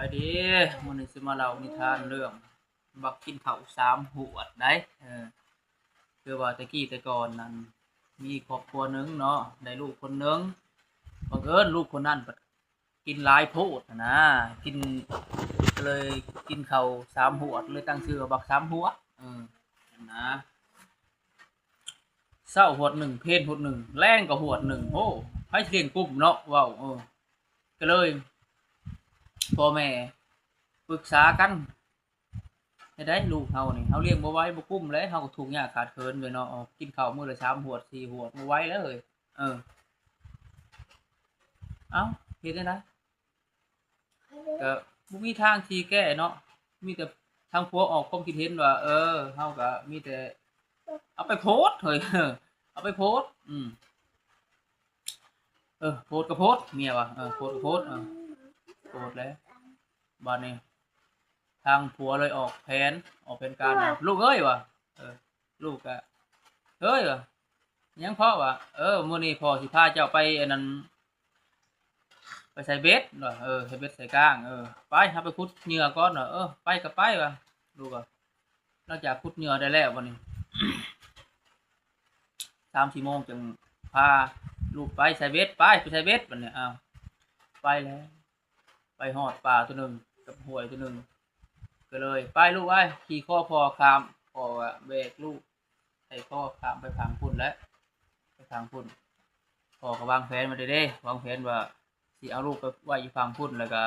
ສະບາຍດີ ມື້ນີ້ຊິມາເລົ່ານິທານເລື່ອງບັກກິນເຂົ້າສາມຫວດໄດ໋. ເອີ ຄືວ່າແຕ່ກີ້ແຕ່ກ່ອນນັ້ນ ມີຄອບຄົວໜຶ່ງເນາະ ໄດ້ລູກຄົນໜຶ່ງ ບັງເອີນລູກຄົນນັ້ນບັດກິນຫຼາຍໂພດຫັ້ນນາ ກິນ ກໍເລີຍກິນເຂົ້າສາມຫວດ ເລີຍຕັ້ງຊື່ວ່າບັກສາມຫວດ. ເອີ ຫັ້ນນາ ເຊົ້າຫວດໜຶ່ງ ເພນຫວດໜຶ່ງ ແລງກໍຫວດໜຶ່ງ ໂອ້ ໃຜຊິລ້ຽງກຸ້ມເນາະ ເວົ້າ ເອີ ກໍເລີຍ ພໍ່ແມ່ປຶກສາກັນ ເຮັດໃດລູກເຮົານີ້ ເຮົາລ້ຽງບໍ່ໄຫວບໍ່ກຸ້ມແຫຼະ ເຮົາກໍທຸກຍາກຂາດເຂີນຢູ່ເນາະ ກິນເຂົ້າມື້ລະສາມຫວດສີ່ຫວດ ບໍ່ໄຫວແລ້ວເອີຍ. ເອີ ເອົ້າ ເຮັດແນວໃດ? ກໍບໍ່ມີທາງທີ່ແກ້ເນາະ ມີແຕ່ທາງຜົວອອກຄວາມຄິດເຫັນວ່າ ເອີ ເຮົາກໍມີແຕ່ເອົາໄປໂພດເຮີ້ຍ ເອົາໄປໂພດ ອືມ ເອີ ໂພດກໍໂພດ ເມຍວ່າ ເອີ ໂພດກໍໂພດ ເອີ ໂພດແລ້ວ. ບາດນີ້ທາງຜົວເລີຍອອກແຜນ ອອກແຜນການວ່າ ລູກເອີຍວ່າ ເອີ ລູກກະ ເອີຍວ່າ ຫຍັງພໍ່ວ່າ ເອີ ມື້ນີ້ພໍ່ຊິພາເຈົ້າໄປອັນນັ້ນ ໄປໃສ່ເບັດວ່າ ເອີ ໃສ່ເບັດໃສ່ກ້າງ ເອີ ໄປ ເຮົາໄປຂຸດເຫຍື່ອກ່ອນວ່າ ເອີ ໄປກໍໄປວ່າ ລູກວ່າ. ຫຼັງຈາກຂຸດເຫຍື່ອໄດ້ແລ້ວ ບາດນີ້ ສາມສີ່ໂມງຈຶ່ງພາລູກໄປໃສ່ເບັດ ໄປ ໄປໃສ່ເບັດ ບາດນີ້ ອ້າວ ໄປແລ້ວ ໄປຮອດປາໂຕໜຶ່ງກັບຫ້ວຍໂຕໜຶ່ງ ກໍເລີຍ ໄປລູກເອີຍ ຂີ່ຄໍພໍ່ຂ້າມ ພໍ່ວ່າແບກລູກໃສ່ຄໍຂ້າມໄປຝັ່ງພຸ້ນແຫຼະ ໄປຝັ່ງພຸ້ນ. ພໍ່ກໍວາງແຜນໄວ້ເດ້ ວາງແຜນວ່າຊິເອົາລູກໄປໄວ້ຢູ່ຝັ່ງພຸ້ນ ແລ້ວກໍ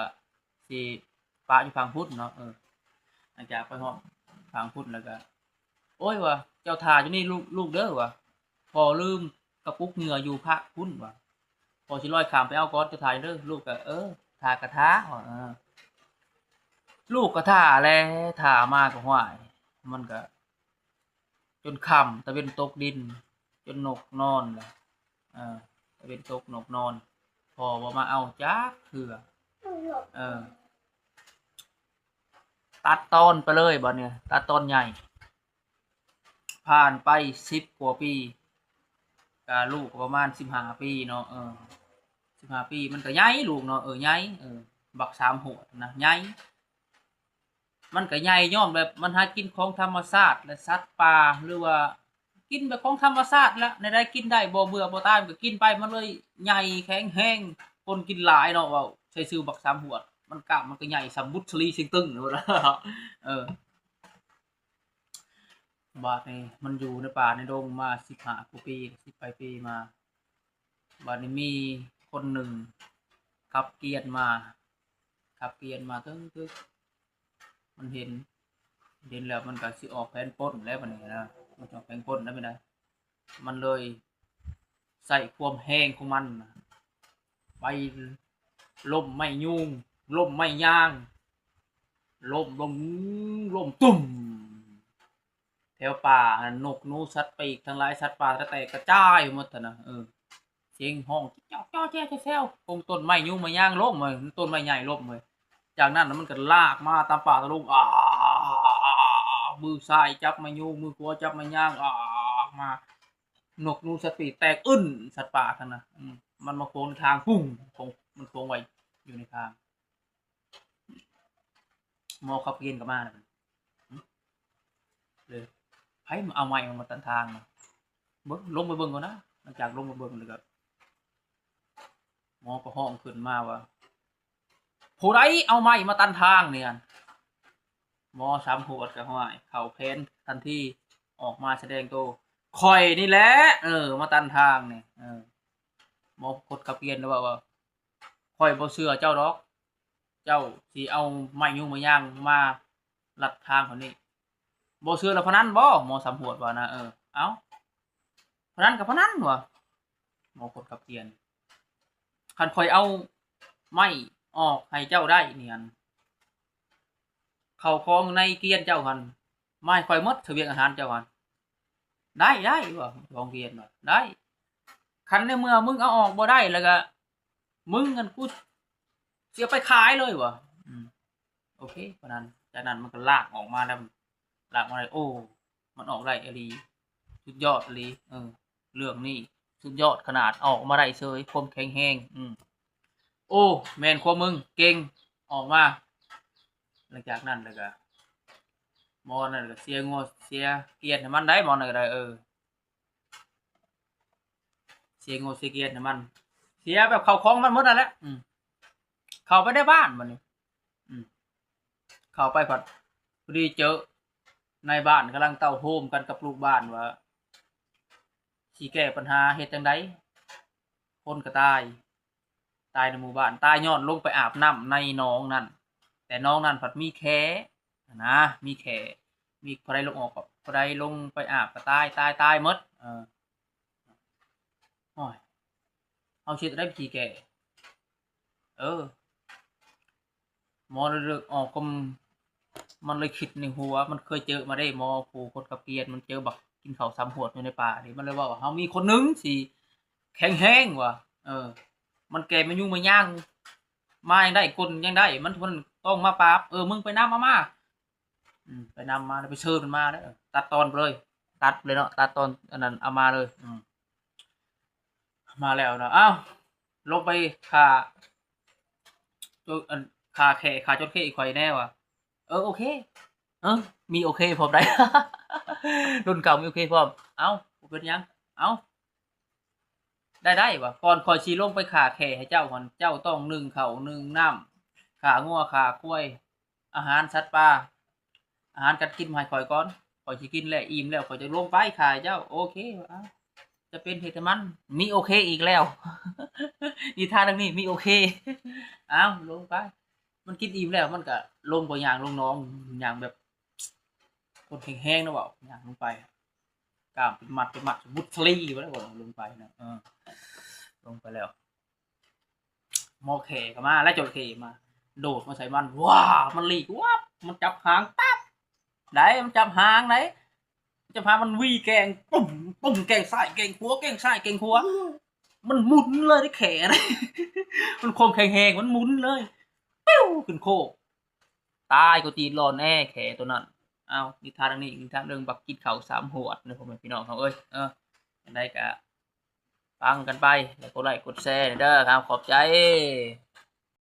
ຊິປະຢູ່ຝັ່ງພຸ້ນເນາະ. ເອີ ຫຼັງຈາກໄປຮອດຝັ່ງພຸ້ນແລ້ວກໍ ໂອ້ຍວ່າ ເຈົ້າຖ້າຢູ່ນີ້ລູກ ລູກເດີວ່າ ພໍ່ລືມກະປຸກເຫຍື່ອຢູ່ພາກພຸ້ນວ່າ ພໍ່ຊິລອຍຂ້າມໄປເອົາກ່ອນ ເຈົ້າຖ້າຢູ່ເດີ. ລູກກໍ ເອີ ຖ້າກໍຖ້າວ່າ ເອີ ລູກກໍຖ້າແຫຼະ ຖ້າມາກໍ ຫ້ວຍ ມັນກໍຈົນຄ່ຳ ຕາເວັນຕົກດິນ ຈົນນົກນອນແຫຼະ ເອີ ຕາເວັນຕົກນົກນອນ ພໍ່ບໍ່ມາເອົາຈັກເທື່ອ ເອີ ຕັດຕອນໄປເລີຍ ບາດນີ້ຕັດຕອນໃຫຍ່. ຜ່ານໄປສິບກວ່າປີ ກະລູກກໍປະມານສິບຫ້າປີເນາະ ເອີ ສິບຫ້າປີ ມັນກໍໃຫຍ່ລູກເນາະ ເອີ ໃຫຍ່ ເອີ ບັກສາມຫວດນະ ໃຫຍ່ ມັນກໍໃຫຍ່ຍ້ອນແບບມັນຫາກິນຂອງທຳມະຊາດ ແລະ ສັດປ່າ ຫຼືວ່າກິນແບບຂອງທຳມະຊາດແຫຼະ ແນວໃດກິນໄດ້ ບໍ່ເບື່ອບໍ່ຕາຍ ມັນກໍກິນໄປ ມັນເລີຍໃຫຍ່ແຂງແຮງ ຄົນກິນຫຼາຍເນາະ ເວົ້າໃສ່ຊື່ບັກສາມຫວດ ມັນກ້າມມັນກໍໃຫຍ່ສ່ຳບຸດສະລີຊຽງຕຶງ ເອີ. ບາດນີ້ມັນຢູ່ໃນປ່າໃນດົງມາສິບຫ້າກວ່າປີ ສິບປາຍປີມາ ບາດນີ້ມີຄົນໜຶ່ງຂັບກຽນມາ ຂັບກຽນມາຕຶກໆ ມັນເຫັນ ເຫັນແລ້ວມັນກໍຊິອອກແຜນປົນແລ້ວ ບາດນີ້ນະ ມັນຊິອອກແຜນປົນແລ້ວ ແມ່ນໃດ ມັນເລີຍໃຊ້ຄວາມແຮງຂອງມັນນະ ໄປລົ້ມໄມ້ຍູງ ລົ້ມໄມ້ຍາງ ລົ້ມ ລົ້ມ ລົ້ມ ຕຸ້ມ ແຖວປ່າຫັ້ນ ນົກໜູສັດປີກທັງຫຼາຍ ສັດປ່າກະແຕກກະຈາຍໄປໝົດຫັ້ນນະ ເອີ ສຽງຮ້ອງຈອກໆແຈວໆ ກົງຕົ້ນໄມ້ຍູງໄມ້ຍາງລົ້ມເວີຍ ຕົ້ນໄມ້ໃຫຍ່ລົ້ມເວີຍ ຈາກນັ້ນມັນກະລາກມາຕາມປ່າຕາດງ ອາ ມືຊ້າຍຈັບໄມ້ຍູງ ມືຂວາຈັບໄມ້ຍາງ ອາ ມາ ນົກໜູສັດປີກແຕກອຶ້ນ ສັດປ່າຫັ້ນນະ ອືມ ມັນມາຂວາງທາງ ປຸ້ງ ຂອງ ມັນຂວາງໄວ້ຢູ່ໃນທາງ ໝໍຂັບກຽນກໍມາແລ້ວ ເລີຍ ໃຜມາເອົາໄມ້ມາຕັນທາງນະ ເບິ່ງ ລົງໄປເບິ່ງກ່ອນນະ. ຫຼັງຈາກລົງໄປເບິ່ງແລ້ວກໍ ໝໍກໍຮ້ອງຂຶ້ນມາວ່າ ຜູ້ໃດເອົາໄມ້ມາຕັນທາງນີ້ຫັ້ນ ໝໍສາມຫວດກໍ ຫ້ວຍ ເຂົ້າແຜນທັນທີ ອອກມາສະແດງໂຕ ຂ້ອຍນີ້ແຫຼະ ເອີ ມາຕັນທາງນີ້ ເອີ ໝໍຄົນຂັບກຽນເວົ້າວ່າ ຂ້ອຍບໍ່ເຊື່ອເຈົ້າດອກ ເຈົ້າຊິເອົາໄມ້ຍູງໄມ້ຍາງມາລັດທາງເຮົານີ້ ບໍ່ເຊື່ອລະພະນັນບໍ່? ໝໍສາມຫວດວ່ານະ ເອີ ເອົ້າ ພະນັນກໍພະນັນວ່າ ໝໍຄົນຂັບກຽນ ຄັນຂ້ອຍເອົາໄມ້ອອກໃຫ້ເຈົ້າໄດ້ນີ້ ອັນ ເຂົ້າຂອງໃນກຽນເຈົ້າຫັ້ນ ມາໃຫ້ຂ້ອຍໝົດ ສະບຽງອາຫານເຈົ້າຫັ້ນ ໄດ້ ໄດ້ ວ່າ ຂອງກຽນວ່າ ໄດ້ ຄັນໃນເມື່ອມຶງເອົາອອກບໍ່ໄດ້ ແລ້ວກໍມຶງ ອັນ ກູຊິເອົາໄປຂາຍເລີຍ ວ່າ ອືມ ໂອເຄ ປານນັ້ນ ຈາກນັ້ນມັນກໍລາກອອກມາແລ້ວ ລາກມາໄດ້ ໂອ້ ມັນອອກໄດ້ອີ່ຫຼີ ສຸດຍອດອີ່ຫຼີ ເອີ ເລື່ອງນີ້ສຸດຍອດຂະໜາດ ອອກມາໄດ້ເສີຍ ຄວາມແຂງແຮງ ອືມ ໂອ້ ແມ່ນຄວາມມຶງ ເກັ່ງ ອອກມາ ຫຼັງຈາກນັ້ນແລ້ວກໍ ໝໍນັ້ນກໍເສຍງົວເສຍກຽນໃຫ້ມັນໄດ໋ ໝໍນັ້ນກໍໄດ້ ເອີ ເສຍງົວເສຍກຽນໃຫ້ມັນ ເສຍແບບເຂົ້າຂອງມັນໝົດນັ້ນແຫຼະ ອືມ ເຂົ້າໄປໃນບ້ານບັດນີ້ ອືມ ເຂົ້າໄປພັດ ພໍດີເຈີນາຍບ້ານກຳລັງເຕົ້າໂຮມກັນກັບລູກບ້ານວ່າ ຊິແກ້ປັນຫາເຮັດຈັ່ງໃດ ຄົນກໍຕາຍ ຕາຍໃນໝູ່ບ້ານ ຕາຍຍ້ອນລົງໄປອາບນ້ຳໃນໜອງນັ້ນ ແຕ່ໜອງນັ້ນພັດມີແຂ້ຫັ້ນນະ ມີແຂ້ ມີຜູ້ໃດລົງອອກກໍ ຜູ້ໃດລົງໄປອາບກໍຕາຍ ຕາຍ ຕາຍໝົດ ເອີ ໂອ້ຍ ເຮົາຊິເຮັດໄດ້ວິທີແກ້ ເອີ ໝໍເລີຍອອກຄວາມ ມັນເລີຍຄິດໃນຫົວ ມັນເຄີຍເຈີມາເດ້ ໝໍຜູ້ຄົນຂັບກຽນ ມັນເຈີບັກກິນເຂົ້າສາມຫວດຢູ່ໃນປ່ານີ້ ມັນເລີຍເວົ້າວ່າ ເຮົາມີຄົນໜຶ່ງທີ່ແຂງແຮງວ່າ ເອີ ມັນແກ່ມາຍຸງມາຍາງ ມາຍັງໄດ້ ກົນຍັງໄດ້ ມັນ ມັນຕ້ອງມາປາບ ເອີ ມຶງໄປນຳເອົາມາ ອືມ ໄປນຳມາ ໄປເຊີນມັນມາເດີ ຕັດຕອນໄປເລີຍ ຕັດເລີຍເນາະ ຕັດຕອນອັນນັ້ນເອົາມາເລີຍ ອືມ ມາແລ້ວເນາະ ອ້າວ ລົງໄປຂ້າ ໂຕ ອັນ ຂ້າແຂ້ ຂ້າຈົດເຄອີ່ຂ້ອຍແດ່ວ່າ ເອີ ໂອເຄ ເອີ ມີໂອເຄພ້ອມໄດ໋ ລຸ້ນເກົ່າມີໂອເຄພ້ອມ ເອົ້າ ບໍ່ເປັນຫຍັງ ເອົ້າ ໄດ້ ໄດ້ວ່າ ກ່ອນຂ້ອຍຊິລົງໄປຂ້າແຂ້ໃຫ້ເຈົ້າຫັ້ນ ເຈົ້າຕ້ອງໜຶ້ງເຂົ້າໜຶ້ງນ້ຳ ຂ້າງົວຂ້າຄວາຍ ອາຫານສັດປ່າ ອາຫານການກິນມາໃຫ້ຂ້ອຍກ່ອນ ຂ້ອຍຊິກິນແລ້ວ ອີ່ມແລ້ວ ຂ້ອຍຈະລົງໄປຂ້າເຈົ້າ ໂອເຄ ເອົ້າ ຈະເປັນເຮັດໃຫ້ມັນ ມີໂອເຄອີກແລ້ວ ນິທານເລື່ອງນີ້ມີໂອເຄ ເອົ້າ ລົງໄປ ມັນກິນອີ່ມແລ້ວ ມັນກະລົງ ບໍ່ຍ່າງລົງໜອງ ຍ່າງແບບຄົນແຂງແຮງເນາະ ເວົ້າ ຍ່າງລົງໄປ ກ້າມເປັນມັດເປັນມັດ ມຸດສະລີໄປແລ້ວ ເວົ້າ ລົງໄປນະ ເອີ ລົງໄປແລ້ວ ໝໍແຂ້ກໍມາ ແລະ ຈົດເຄມາ ໂດດມາໃສ່ມັນ ວ້າ ມັນຫຼີກ ວັບ ມັນຈັບຫາງ ປັບ ໄດ້ ມັນຈັບຫາງໄດ້ ຈັບຫາງ ມັນຫວີແກວ່ງ ປຸ້ມ ປຸ້ມ ແກວ່ງຊ້າຍແກວ່ງຂວາ ແກວ່ງຊ້າຍແກວ່ງຂວາ ມັນໝຸນເລີຍເດ້ແຂ້ນະ ມັນຄວາມແຂງແຮງ ມັນໝຸນເລີຍ ປິວ ຂຶ້ນໂຄກ ຕາຍກະຕີດຫຼອນແອແຂ້ໂຕນັ້ນ ເອົ້າ ນິທານເລື່ອງນີ້ ນິທານເລື່ອງບັກກິນເຂົ້າສາມຫວດນະ ພໍ່ແມ່ພີ່ນ້ອງເຮົາເອີຍ ເອີ ຈັ່ງໃດກະຟັງກັນໄປ ແລະ ກົດໄລ້ກົດແຊເດີ ເອົາ ຂອບໃຈ.